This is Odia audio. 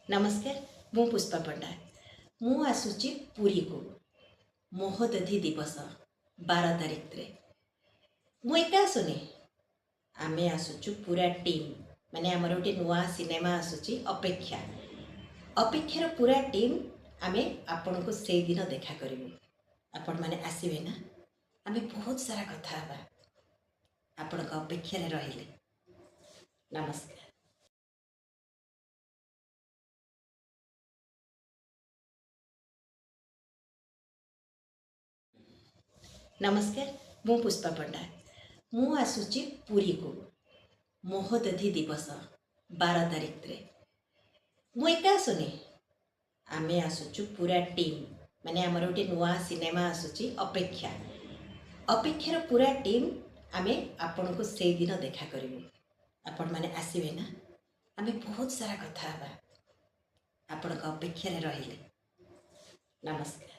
ନମସ୍କାର, ମୁଁ ପୁଷ୍ପା ପଣ୍ଡା। ମୁଁ ଆସୁଛି ପୁରୀକୁ ମହୋଦଧି ଦିବସ 12 ତାରିଖରେ। ମୁଁ ଏକା ଆସୁନି, ଆମେ ଆସୁଛୁ ପୁରା ଟିମ୍। ମାନେ ଆମର ଗୋଟେ ନୂଆ ସିନେମା ଆସୁଛି ଅପେକ୍ଷା। ଅପେକ୍ଷାର ପୁରା ଟିମ୍ ଆମେ ଆପଣଙ୍କୁ ସେଇଦିନ ଦେଖା କରିବୁ। ଆପଣମାନେ ଆସିବେ ନା? ଆମେ ବହୁତ ସାରା କଥା ହେବା। ଆପଣଙ୍କ ଅପେକ୍ଷାରେ ରହିଲି। ନମସ୍କାର। ନମସ୍କାର, ମୁଁ ପୁଷ୍ପା ପଣ୍ଡା। ମୁଁ ଆସୁଛି ପୁରୀକୁ ମହୋଦଧି ଦିବସ 12 ତାରିଖରେ। ମୁଁ ଏକା ଆସୁନି, ଆମେ ଆସୁଛୁ ପୁରା ଟିମ୍। ମାନେ ଆମର ଗୋଟେ ନୂଆ ସିନେମା ଆସୁଛି ଅପେକ୍ଷା। ଅପେକ୍ଷାର ପୁରା ଟିମ୍ ଆମେ ଆପଣଙ୍କୁ ସେଇଦିନ ଦେଖା କରିବୁ। ଆପଣମାନେ ଆସିବେ ନା? ଆମେ ବହୁତ ସାରା କଥା ହେବା। ଆପଣଙ୍କ ଅପେକ୍ଷାରେ ରହିଲି। ନମସ୍କାର।